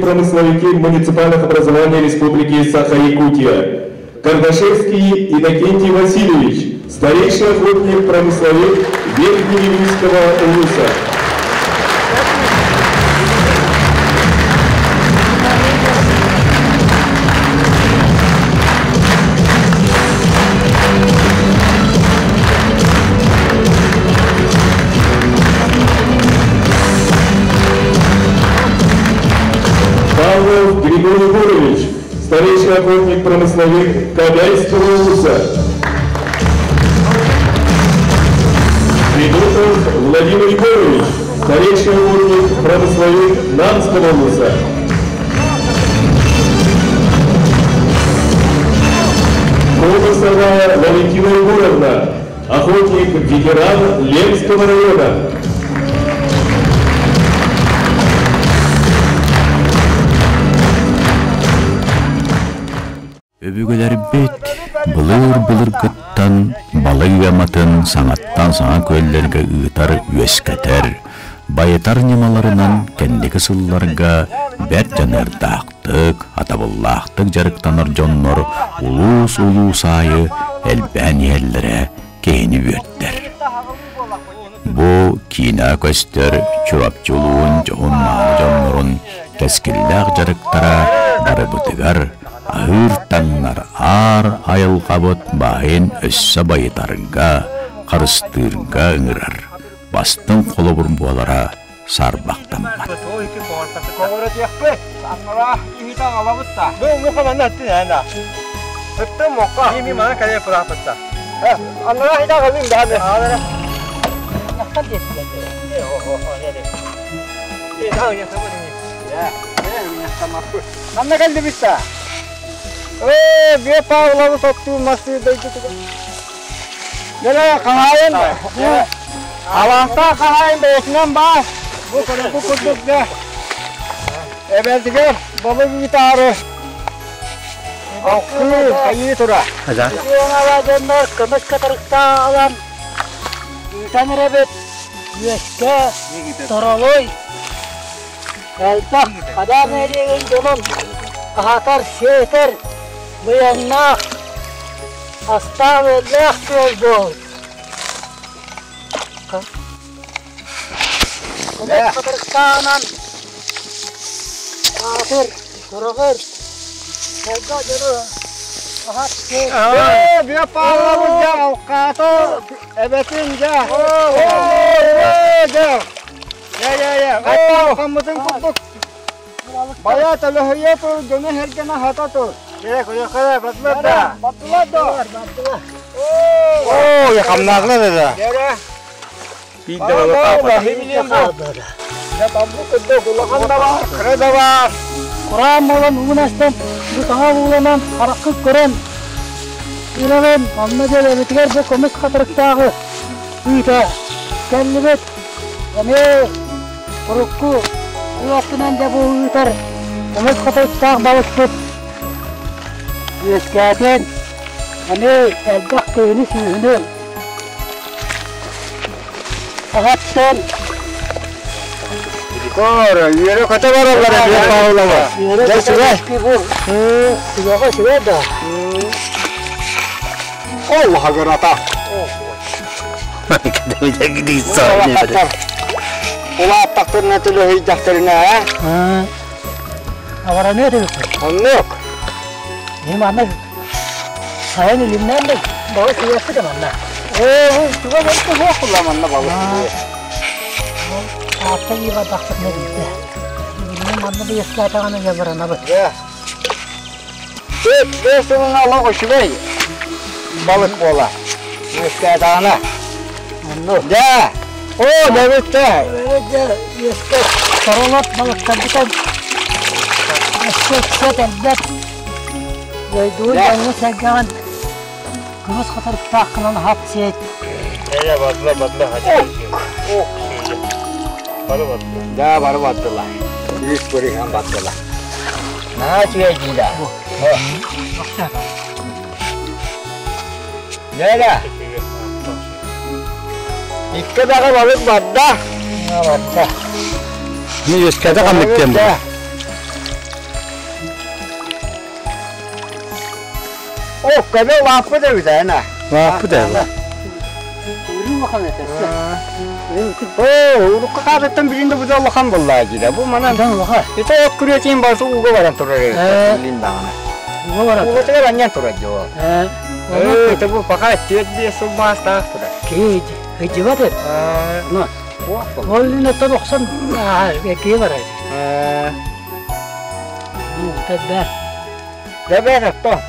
Промысловики муниципальных образований Республики Саха-Якутия. Кардашевский Иннокентий Васильевич, старейший охотник-промысловик Верхневилюйского улуса. Павлов Григорий Егорович, старейший охотник-промысловик Кобяйского улуса. Федотов Владимир Егорович, старейший охотник-промысловик Намского улуса. Колосова Валентина Егоровна, охотник-ветеран Ленского района. Өбүгэлэрбит былыр-былыргыттан балык ыаматын саҥаттан саҥа күөллэргэ ыытар үөскэтэр, байытар ньымаларынан кэнники сылларга бэрт дьаныардаахтык, атабыллаахтык дьарыктанар дьоннор улуус-улуус аайы элбээн иһэллэрэ киһини үөрдэр. Бу киинэ көстөр Чурапчы улууһун дьоһун-мааны дьоннорун кэскиллээх дьарыктара барыбытыгар аһыыр-таҥнар аар айылҕабыт баайын өссө байытарга, харыстыырга ыҥырар бастыҥ холобур буолара саарбахтаммат. Манна кэллибит да. Ээ, бие Павловы соттуу мастыы дойдутугар. Дьэ, хаһаайын, алаастаах хаһаайын бэйэтинэн баар. Бу бу курдук дьэ эбэлтигэр балык ыытаары. Алкыы хайыы тура. Үтүөҥ дьоннор көмүс катарыктаах аҕалан ыытан эрэбит. Үөскэ, Торолуй, элбэх Хадаар нэһилиэгин дьонун аһатар-сиэтэр быйаҥнаах, астаах-үөллээх күөл буол. Көмүс хатырыктааҕынан аатыр, сураҕыр, элбэх дьону аһат сиэт. Ээ, Бүө Павлович дьэ алкаата эбэтин дьэ. Оо, дьэ. Дьэ, дьэ, дьэ. Хаттаах хаммытын курдук. Бая төлөһүйэ тур, дьону сэргэни аһата тур. Дьэ, көрүөххэ бардылар да. Бардылар да. Бардылар. Оо, хамнаахлар да. Дьэ, Биирдэ балык хаалбата. Улахан да баар, кыра да баар. Кураан буолан уун астан, бу саҥа ууланан хараххын көрөн үрэҕин, онно дьиэлэбитигэр бу көмүс хатырыктааҕы ыыта кэллибит. Эмиэ урукку ыаттынан дьэ бу ыытар көмүс хатырыктаах балыкпыт үөскээтин, эмиэ элбэх киһини-сүөһүнү Аҕаттан Кор, үөрэ көтө бараллар Илья Павлова. Дьэ сүрэ. Сүрэҕэ сүрэ да. Оллаха гыната. Улааттахтарына төлөһүйдэхтэринэ, ээ? Абараныа этибит. Оннук. Мин манна сайын илимнээн да балык сыйыахпыт манна. Ээ, чугас өртө суох буолла манна балык. Аатта иибардахпытына биирдэ. Билигин манна быйаскаатаҕына дьабаранабыт. Бэс бэс сылына олох үчүгэй балык буола. Үөскээтэҕинэ. Оннук. Дьэ. Оо, дьэбиттэ. Дьэ, үөскэ соролот балыктарбытын өссө өссө элбэт. Дойдубут дьоҥҥо-сэргэҕин көмүс хатырыктааххынан аһат сиэт. Ээ, бардылар, бардылар, Ок. Бары бардылар. Да, бары бардылар. Үс бырыһан бардылар. Наһаа үчүгэй диилэ. Нэлэ. Икки даҕа балык барда. Барда. Не үөскээтэ ханнык диэн бу? О, көбө улааппыт эбит ана. Улааппыт эбит. Оо, урукку хаатыттан билин да бу улахан буоллаа дии. Бу манан ити от күрүөтүн барыта ууга баран турар эбит. Билин даҕаны. Ууга баран. Уугатыгар анньан турар дьоо. Ээ, это бу пока 4-5 сыл маастаах турар. Киһи ыдьыбат эт. Ол оттон охсон киһи барар. Тэбэ. Тэбэ отто.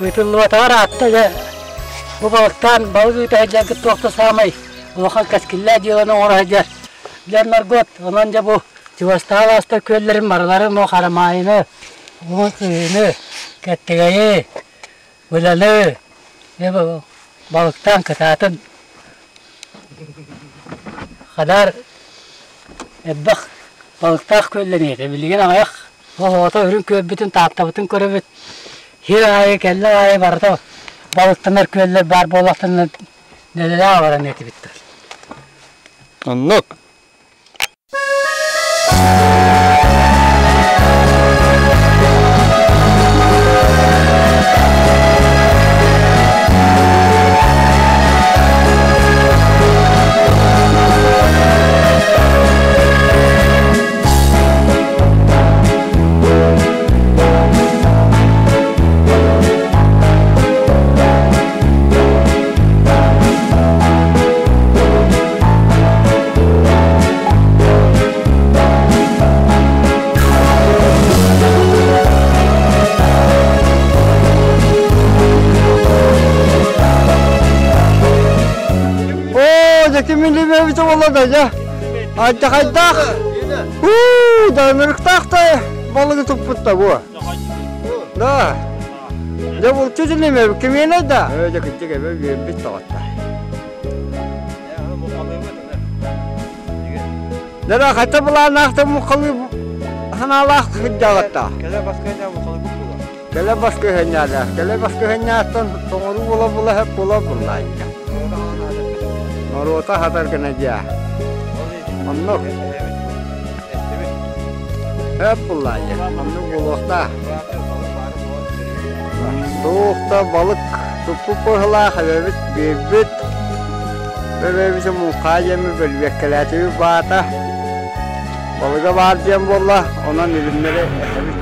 Ыытыллыбатаҕар аатта дьэ бу балыктаан балык ыыта сылдьаргыт туох да саамай улахан кэскиллээх дьыаланы оҥоро сылдьар дьонноргут. Онон дьэ бу чугастааҕы алаастар күөллэрин барыларын бу харамаайыны, уҥа-сыһыыны, кэттэгэйи, Былалы балыктаан кытаатын хадаар элбэх балыктаах күөллэниэтэ. Билигин аҕыйах оҕото үрүҥ күөлбүтүн Тааттабытын көрөбүт. Сир аайы кэллэ аайы барыта балыктанар күөллэр баар буоллахтарына дэлэлээх баран этибит. Оннук. Оо, дьэ кимин эбитэ буолла да дьэ. Алдьахайдаах. Уу, данырыктаах да балыгы туппут да бу. Да. Дьэ булчу дилиме кимиэнэ да. Ээ, дьэ кырдьык эбэ үөрбүт тоҕотта. Дара хата былааннаахтар муххалыы Санаалаах сылдьаҕытта. Кэлэ баскыһынньаалаах. Кэлэ баскыһынньааттан тоҥоруу була була хөп була буллаайда. Норуота хатар гына дьаа. Оннук. Хөп буллаайда. Оннук буолуохтаах. Туох да балык туппут быһылаах эбэбит биэрбит. Эбэбит муҥхаа диэмми бөлүөккэлээтибит баата. Балыга баар диэн буолла, онон илимнэри эһэбит.